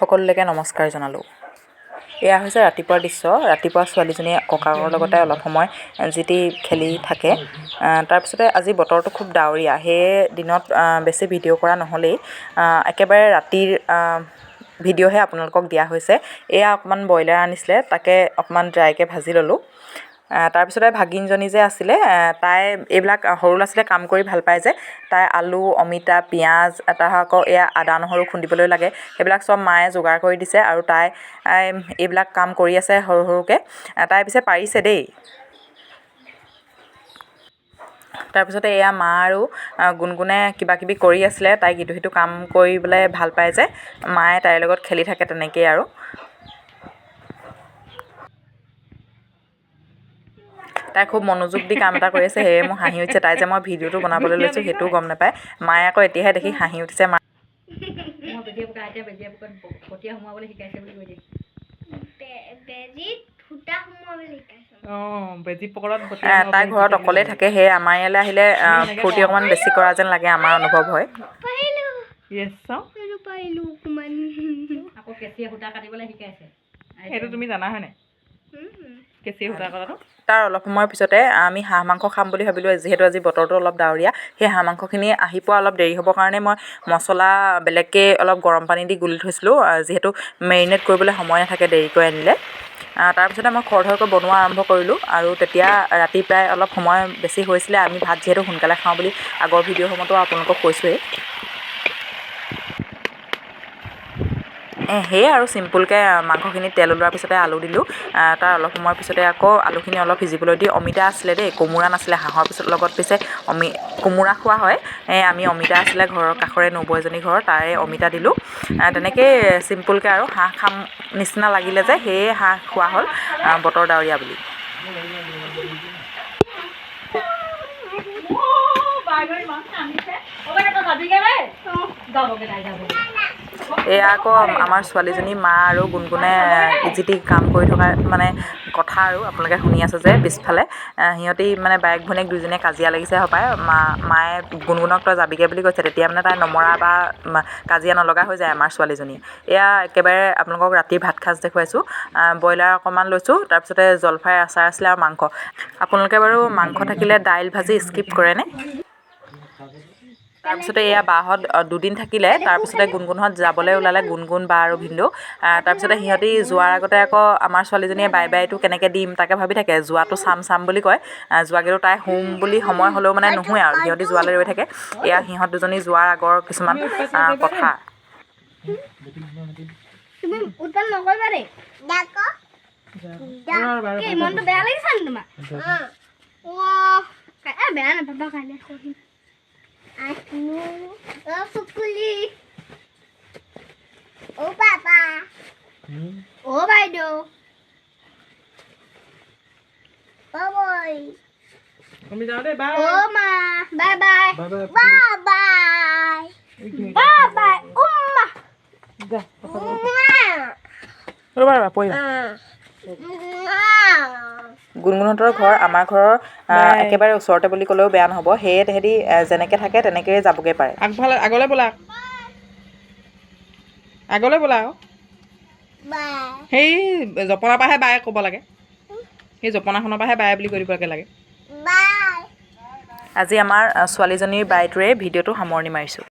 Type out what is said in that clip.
সকলোলৈকে নমস্কাৰ জনালোঁ। এয়া হৈছে ৰাতিপুৱাৰ দৃশ্য। ৰাতিপুৱা ছোৱালীজনীয়ে ককাকৰ লগতে অলপ সময় যি টি খেলি থাকে। তাৰপিছতে আজি বতৰটো খুব ডাৱৰীয়া, সেয়ে দিনত বেছি ভিডিঅ' কৰা নহ'লেই, একেবাৰে ৰাতিৰ ভিডিঅ'হে আপোনালোকক দিয়া হৈছে। এয়া অকণমান ব্ৰইলাৰ আনিছিলে, তাকে অকণমান ড্ৰাইকৈ ভাজি ল'লোঁ। তাৰপিছতে ভাগিনজনী যে আছিলে, তাই এইবিলাক সৰু ল'ৰা ছোৱালীয়ে কাম কৰি ভাল পায় যে, তাই আলু, অমিতা, পিঁয়াজ, তাৰ আকৌ এয়া আদা নহৰু খুন্দিবলৈ লাগে, সেইবিলাক চব মায়ে যোগাৰ কৰি দিছে আৰু তাই এইবিলাক কাম কৰি আছে সৰু সৰুকৈ। তাই পিছে পাৰিছে দেই। তাৰপিছতে এয়া মা আৰু গুণগুণে কিবা কিবি কৰি আছিলে। তাইক ইটো সিটো কাম কৰি পেলাই ভাল পায় যে, মায়ে তাইৰ লগত খেলি থাকে তেনেকেই। আৰু তাই খুব মনোযোগ দি কাম এটা কৰি আছে, সেয়ে মোৰ হাঁহি উঠিছে। তাই যে মই ভিডিঅ'টো বনাবলৈ লৈছোঁ সেইটোও গম নাপায়। মায়ে আকৌ এতিয়াহে দেখি হাঁহি উঠিছে। মা মই বেজিয়ে পোকা, এতিয়া বেজিয়ে পোকাত বটিয়া সোমোৱাবলৈ শিকাইছে বুলি কৈ দিম। বেজীত সূতা সোমোৱাবলৈ শিকাইছে। অঁ, বেজি পকৰত। তাই ঘৰত অকলেই থাকে, সেয়ে আমাৰ ইয়ালৈ আহিলে ফূৰ্তি অকণমান বেছি কৰা যেন লাগে, আমাৰ অনুভৱ হয়। পাৰিলো। য়েছ, চাওঁ। আৰু পাৰিলো অকণমান। আকৌ কেঁচিয়ে সূতা কাটিবলৈ শিকাইছে। সেইটো তুমি জানা হয় নাই, কেঁচি সূতা কটাটো? তাৰ অলপ সময়ৰ পিছতে আমি হাঁহ মাংস খাম বুলি ভাবিলোঁ। যিহেতু আজি বতৰটো অলপ ডাৱৰীয়া, সেই হাঁহ মাংসখিনি আহি পোৱা অলপ দেৰি হ'বৰ কাৰণে মই মছলা বেলেগকৈ অলপ গৰম পানী দি গুলি থৈছিলোঁ, যিহেতু মেৰিনেট কৰিবলৈ সময় নাথাকে দেৰিকৈ আনিলে। তাৰপিছতে মই খৰধৰকৈ বনোৱা আৰম্ভ কৰিলোঁ আৰু তেতিয়া ৰাতি প্ৰায় অলপ সময় বেছি হৈছিলে। আমি ভাত যিহেতু সোনকালে খাওঁ বুলি আগৰ ভিডিঅ'সমূহতো আপোনালোকক কৈছোঁৱেই। সেয়ে আৰু চিম্পুলকৈ মাংসখিনি তেল ওলোৱাৰ পিছতে আলু দিলোঁ। তাৰ অলপ সময়ৰ পিছতে আকৌ আলুখিনি অলপ সিজিবলৈ দি, অমিতা আছিলে দেই, কোমোৰা নাছিলে। হাঁহৰ পিছত লগত পিছে কোমোৰা খোৱা হয়। আমি অমিতা আছিলে, ঘৰৰ কাষৰে নবৌ এজনী ঘৰৰ, তাৰে অমিতা দিলোঁ। তেনেকেই চিম্পুলকৈ আৰু হাঁহ খাম নিচিনা লাগিলে যে, সেয়ে হাঁহ খোৱা হ'ল, বতৰ ডাৱৰীয়া বুলি। যাবগৈ তাই, যাবগৈ। এয়া আকৌ আমাৰ ছোৱালীজনী, মা আৰু গুণগুণে যি টি কাম কৰি থকা মানে কথা আৰু আপোনালোকে শুনি আছে যে পিছফালে, সিহঁতি মানে বায়েক ভনীয়েক দুইজনীয়ে কাজিয়া লাগিছে হপায়। মায়ে গুণগুণক তই যাবিগৈ বুলি কৈছে, তেতিয়া মানে তাই নমৰা বা কাজিয়া নলগা হৈ যায় আমাৰ ছোৱালীজনী। এয়া একেবাৰে আপোনালোকক ৰাতিৰ ভাত সাজ দেখুৱাইছোঁ। ব্ৰইলাৰ অকণমান লৈছোঁ, তাৰপিছতে জলফাইৰ আচাৰ আছিলে আৰু মাংস। আপোনালোকে বাৰু মাংস থাকিলে দাইল ভাজি স্কিপ কৰেনে? তাৰপিছতে এয়া বাহঁত দুদিন থাকিলে। তাৰপিছতে গুণগুণহঁত যাবলৈ ওলালে, গুণগুণ বা আৰু ভিনদেউ। তাৰপিছতে সিহঁতি যোৱাৰ আগতে আকৌ আমাৰ ছোৱালীজনীয়ে বাই বাইটো কেনেকৈ দিম তাকে ভাবি থাকে। যোৱাটো চাম চাম বুলি কয়। যোৱাগেতো তাই শুম বুলি সময় হ'লেও মানে নুশুৱে আৰু সিহঁতি যোৱালৈ ৰৈ থাকে। এয়া সিহঁত দুজনী যোৱাৰ আগৰ কিছুমান কথা। তুমি উৎপাত নকৰিবা দেই। কি মনটো বেয়া লাগিছে নি তোমাৰ? অ, বেয়া নাপাবা, কাইলৈ কৰিম। অ ফুকুলি, অ পাপা, অ বাইদেউ, বাই। আমি যাওঁ দেই, বাই। অ মা, bye bye bye bye bye bye, উম্মা উম্মা। ৰ'বা ৰ'বা, পৰিবা। গুণগুণহঁতৰ ঘৰ আমাৰ ঘৰৰ একেবাৰে ওচৰতে বুলি ক'লেও বেয়া নহ'ব। সেয়ে তেহেঁতি যেনেকৈ থাকে তেনেকৈয়ে যাবগৈ পাৰে। আগফালে আগলৈ ব'লা, আগলৈ ব'লা আকৌ। বাই। সেই জপনাৰ পৰাহে বাই ক'ব লাগে, সেই জপনাখনৰ পৰাহে বাই বুলি কৈ দিবগে লাগে। বাই। আজি আমাৰ ছোৱালীজনীৰ বাইটোৰে ভিডিঅ'টো সামৰণি মাৰিছোঁ।